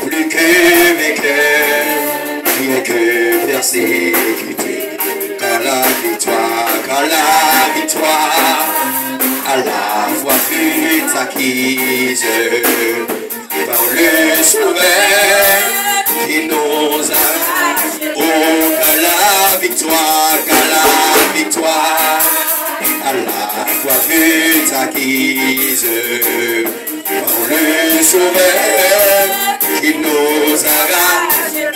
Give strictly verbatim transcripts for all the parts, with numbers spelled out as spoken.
Plus que vainqueur, bien que persécuté. Car la victoire, car la victoire, à la fois fut acquise par le Sauveur qui nous a. Oh, car la victoire, car la victoire, à la fois fut acquise par le Sauveur qui nous a rachetés.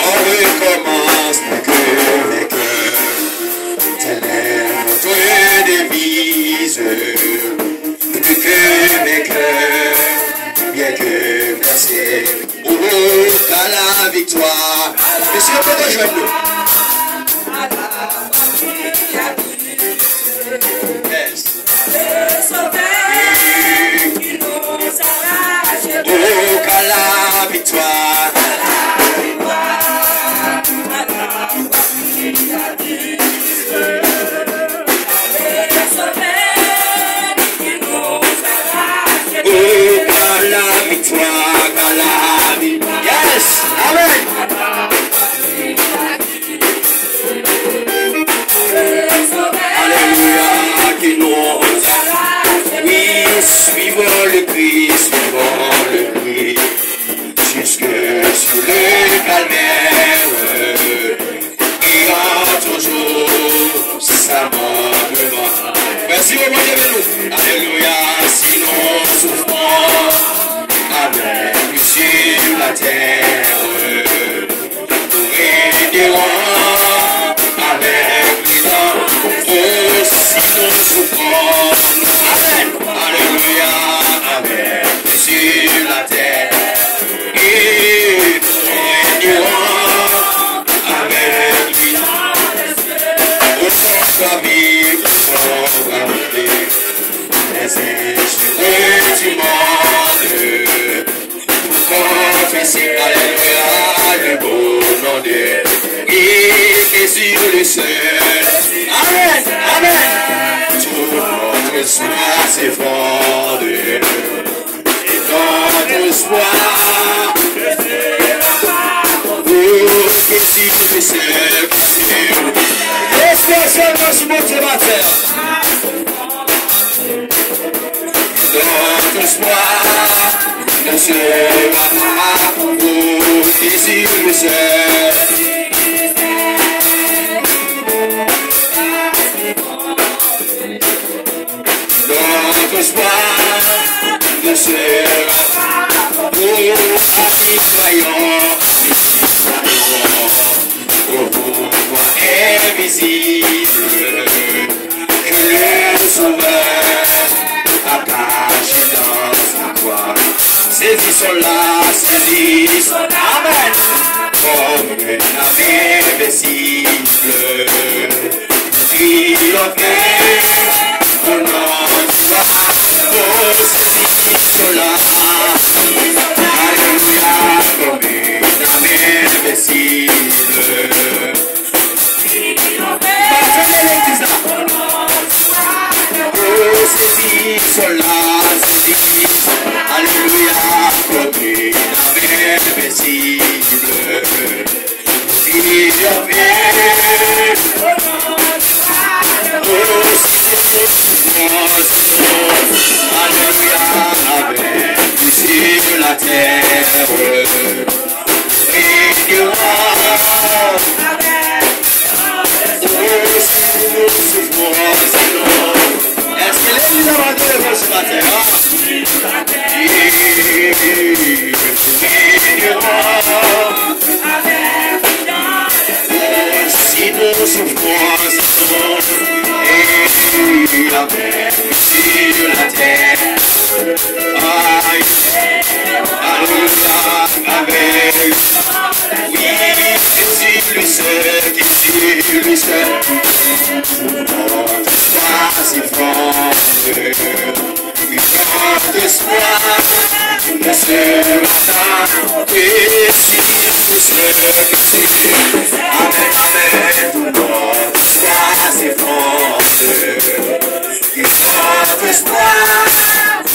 On recommence plus que vainqueur. Telle est notre devise. Plus que vainqueur, bien que blessé. Oh, car la victoire. Mesye, kote jwenn nou? Yes. Oh, car la victoire. Oh, car la victoire, car la victoire. Yes, amen. Alléluia, que nous, oui, suivons le Christ, suivons le Christ, jusque sur le calvaire, ayant toujours sa main devant. Mèsi, Bondye beni nou. Alléluia, si nous souffrons avec lui sur la terre, nous régnerons avec lui dans, oh, si nous souffrons. Amen. Alléluia, avec lui sur la terre. Et nous régnerons avec lui. Au fond de la vie, au fond de la vie, les injures du monde. Confesser, alléluia, le beau nom de Jésus le seul. Amen, amen. Tout notre espoir s'effondre. Et notre espoir, oh, Jésus le seul. Espè sèlman sou Bondye maten. Notre espoir ne sera pas pour désir le seul. Notre espoir ne sera pas pour, à qui croyons, à qui croyons au pouvoir invisible que le Sauveur a caché dans sa croix. Saisissons-la, saisissons-la, amen, comme une arme invincible. Triompher au nom du roi, oh, saisissons-la. Alléluia, comme une arme invincible. Batay legliz la. Oh, sezi sèl la, sezi. Alléluia, comme une arme invincible. Triompher. Oh, sezi sèl la, sezi. Alléluia, avec lui sur la terre. Èske legliz la va adore Bondye maten an? Si nou soufrans, e avèk sur la terre. Ay, alelouya, avèk, wi, ke sur lui seul, ke sur lui seul. Notre espoir s'effondre. Notre espoir ne sera pas que sur lui seul, que sur lui. Amen, amen. Notre espoir s'effondre. Notre espoir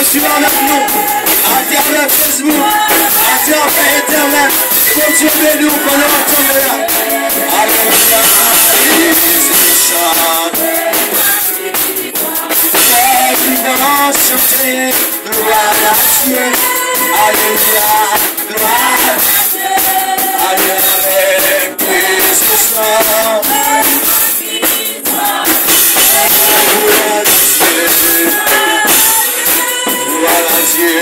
Swiv avèk nou atravè Facebook, atravè entènèt. Bondye beni w pandan w ap tande la. Alelouya. Fè vivans chante glwa a Dye. Alelouya. Glwa a Dye. Alelouya. Avèk plis ke sa. Glwa a Dye.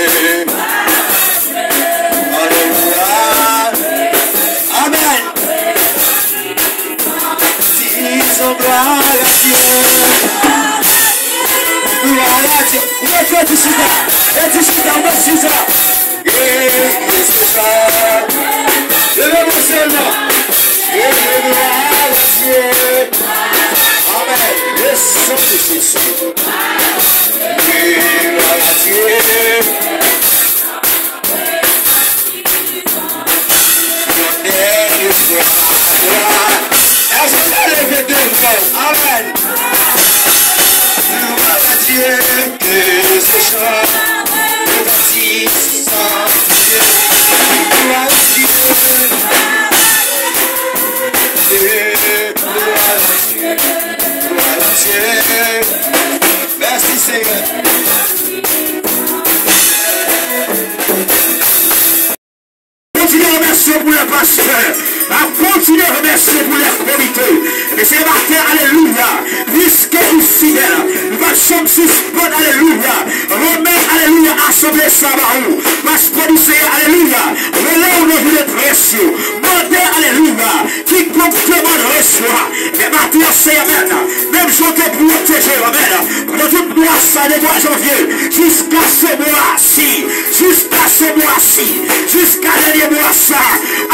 Alelouya. Amèn. Dizon glwa a Dye. Glwa a Dye. Ou mèt fè ti chita. Fè ti chita, ou mèt chita. Glwa a Dye. Amèn. Glwa a Dye. Glwa a Dye. Èske w ka leve devan? Amèn. Glwa a Dye, ke se chan retantisan Dye. Glwa a Dye. Glwa a Dye. Glwa a Dye. Mèsi, Senyè. Kontinye remèsye pou lè pastè. N ap kontinye remèsye pou lè komite. Mesye batè, alelouya. Piske ou fidèl, nou p ap janm sispann, alelouya, remèt, alelouya, asanble sa ba ou. Paske nou, Senyè, alelouya, rele w nan jou de près yo. Mande, alelouya, kikonk demann resevwa. Men maten an, Senyè, amèn. Menm jan w te pwoteje yo, amèn, pandan tout mwa sa de mwa janvye, jiska se mwa si, jiska se mwa si, jiska dènye mwa sa,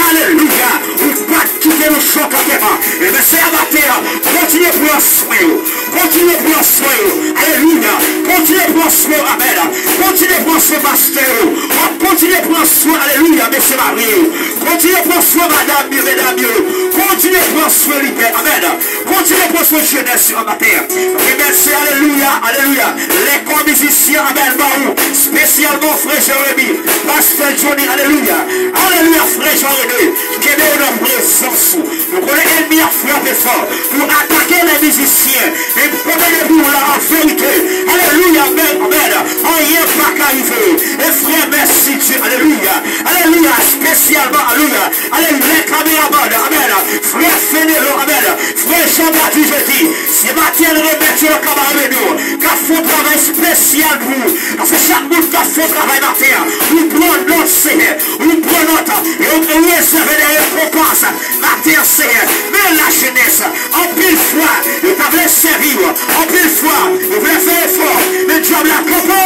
alelouya, ou pa t kite nou chòk atè. Ebyen, Senyè, maten an, kontinye pran swen yo, kontinye pran swen yo, alelouya, kontinye pran swen yo, amèn, kontinye pran swen pastè yo, w ap kontinye pran swen, alelouya, mesye marye yo, kontinye pran swen madanm yo, medam yo, kontinye pran swen lidè, amèn. Kontinye pran swen jenès yo an maten an. Remèsye, alelouya, alelouya. Lè kò mizisyen, amèn, ba ou, espesyalman frè Jeremi, pastè Johnny, alelouya. Alelouya, frè Jean René, kenbe yo nan prezans ou. Nou konnen ènmi ap frape fò pou atake lè mizisyen. Men pou konnen depi w la an verite, alelouya, amèn, amèn, anyen pa ka rive. E frè, mèsi Dye, alelouya, alelouya, espesyalman, alelouya, alelouya, kameramann, amèn, frè Fenelon, amèn, frè Jean Baptiste Jeudi, se maten an remèt yo nan kamarad nou, k ap fè yon travay espesyal pou ou. Paske chak moun k ap fè yon travay maten an, ou pran nòt, Senyè, ou pran nòt, e ou, ou rezève de rekonpans maten an, Senyè. Men lajenès, anpil fwa, yo pa vle sèvi w, anpil fwa, yo vle fè efò, men dyab la kanpe,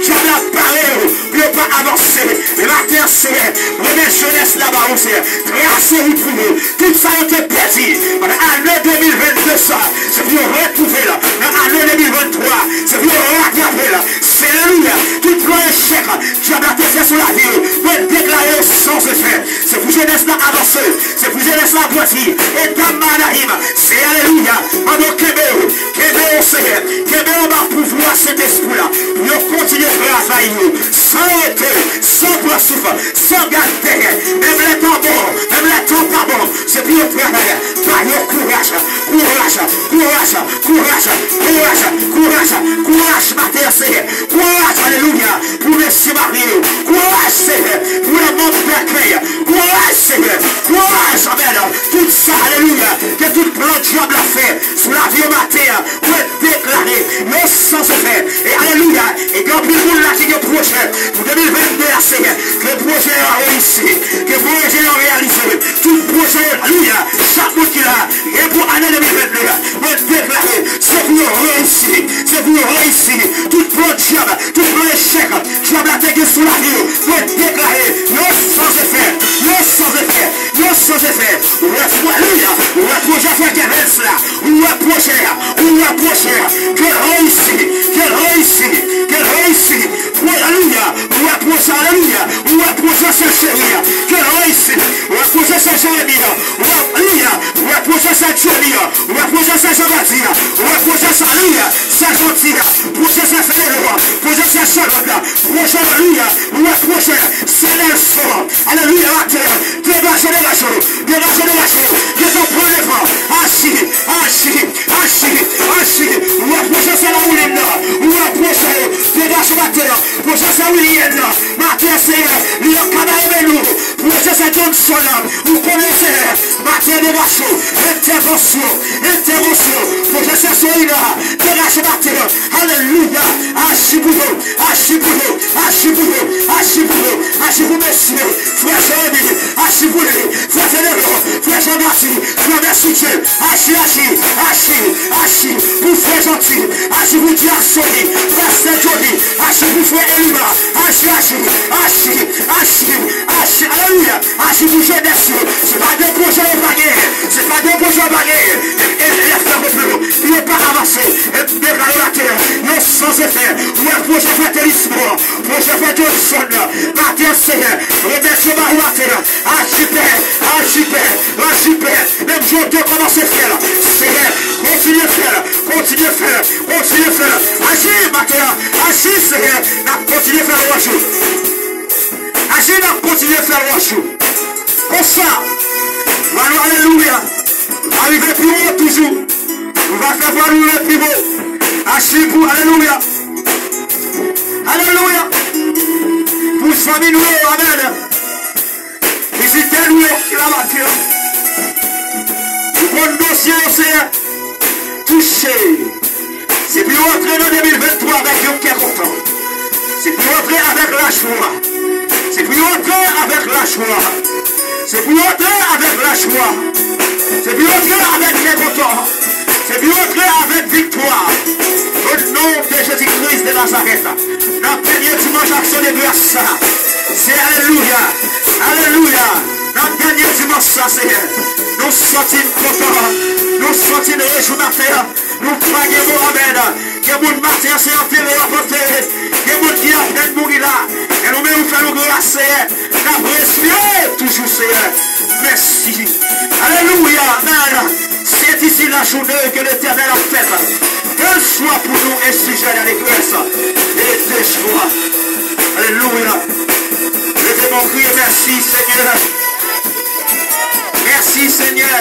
dyab la bare yo, pou yo pa avanse. Men maten an, Senyè, remèt jenès la ba ou, Senyè. Trase wout pou yo. Tout sa yo te pèdi pandan ane de mil vennde sa, se pou yo retwouve l. Nan ane de mil venntwa, se pou yo ratrape l. Se, alelouya, tout plan echèk dyab la te fè sou lavi yo, mwen deklare yo san efè. Se pou jenès la avanse. Se pou jenès la grandi. E dam Manayim, se, alelouya, mande w kenbe yo. Kenbe yo, Senyè. Kenbe yo anba pouvwa Sentespri la. Pou yo kontinye travay yo san rete, san pran souf, san gad dèyè. Menm lè tan bon, menm lè tan pa bon, se pou yo travay. Ba yo kouraj, kouraj, kouraj, kouraj, kouraj, kouraj, kouraj maten an, Senyè. Kouraj, alelouya, pou mesye marye yo. Kouraj, Senyè, pou lè manm dakèy. Kouraj, Senyè. Kouraj, amèn. Tout sa, alelouya, ke tout plan dyab la fè sou lavi yo maten an, mwen deklare yo san efè. E alelouya, e gen anpil moun la ki gen pwojè pou de mil vennde a, Senyè. Ke pwojè yo reyisi, ke pwojè yo reyalize. Tout pwojè yo, alelouya, chak moun ki la, gen pou ane de mil vennde a, mwen deklare, se pou yo reyisi, se pou yo reyisi. Tout plan dyab, tout plan echèk dyab la te gen sou lavi yo, mwen deklare yo san efè, yo san efè, yo san efè. Ou wè, alelouya, ou wè pwojè frè Kevens la, ou wè pwojè a, ou wè pwojè a, ke l reyisi, ke l reyisi, ke l reyisi. Alelouya, ou wè pwojè, alelouya, ou wè pwojè sè cheri a, ke l reyisi. Ou wè pwojè sè Jeremi a, ou wè, alelouya, ou wè pwojè sè Johnny a, ou wè pwojè sè Jean Baptiste a, ou wè pwojè sè, alelouya, sè Jeanty a, pwojè sè Fenelon a, pwojè sè Charlotte la, Pwofesè William, maten an, Senyè, li nan kay la, ede nou. Pwofesè Johnson, ou konnen, Senyè, maten an, devasyon, entèvansyon, entèvansyon. Pwofesè Solina, degaje maten an. Alelouya. Aji pou yo, aji pou yo, aji pou yo, aji pou yo, aji pou mesye, frè Jeremi, aji pou li, frè Federo, frè Jean Baptiste, frè Mèsidye, aji, aji, aji, aji pou frè Janti, aji pou Dyak Soni, pastè Jodi, aji pou frè Elima, aji, aji, aji, aji, aji, alelouya, aji pou jenès yo, se pa de pwojè yo pa genyen, se pa de pwojè yo pa genyen, e, e, e, frè Petro, yo pa avanse, e, deklare maten an, yo san efè, ou wè pwojè frè Telismo, pwojè frè Johnson, maten an, Senyè, remèt yo ba ou maten an, aji pè, aji pè, aji pè, menm jan w te kòmanse fè l, Senyè, kontinye fè l, kontinye fè l, kontinye fè l, aji maten an, aji, Senyè, n ap kontinye fè lwanj ou, aji, n ap kontinye fè lwanj ou, konsa, nou, alelouya, nou va rive pi wo toujou, nou va fè vwa nou leve pi wo, aji pou, alelouya, alelouya, pou zanmi nou yo, amèn. Vizitè nou yo ki la maten an. Ou konn dosye yo, Senyè. Touche. Se pou yo antre nan de mil venntwa avèk yon kè kontan. Se pou yo antre avèk lajwa. Se pou yo antre avèk lajwa. Se pou yo antre avèk lajwa. Se pou yo antre avèk kè kontan. Se pou yo antre avèk viktwa. O non de Jezi Kris de Nazarèt. Nan dènye dimanch aksyon de gras sa. Se alelouya. Alelouya. Nan dènye dimanch sa, Senyè. Nou santi n kontan. Nou santi n rejwi maten an. Nou pa gen mo, amèn. Gen moun maten an, se antere y ap antere. Gen moun ki apèn mouri la. E nou menm, ou fè nou gras, Senyè. N ap respire toujou, Senyè. Mèsi. Alelouya. Amèn. C'est ici la journée que l'Éternel a faite. Qu'elle soit pour nous un sujet d'allégresse et de joie. Alelouya. Leve men w, kriye, mèsi, Senyè. Mèsi, Senyè.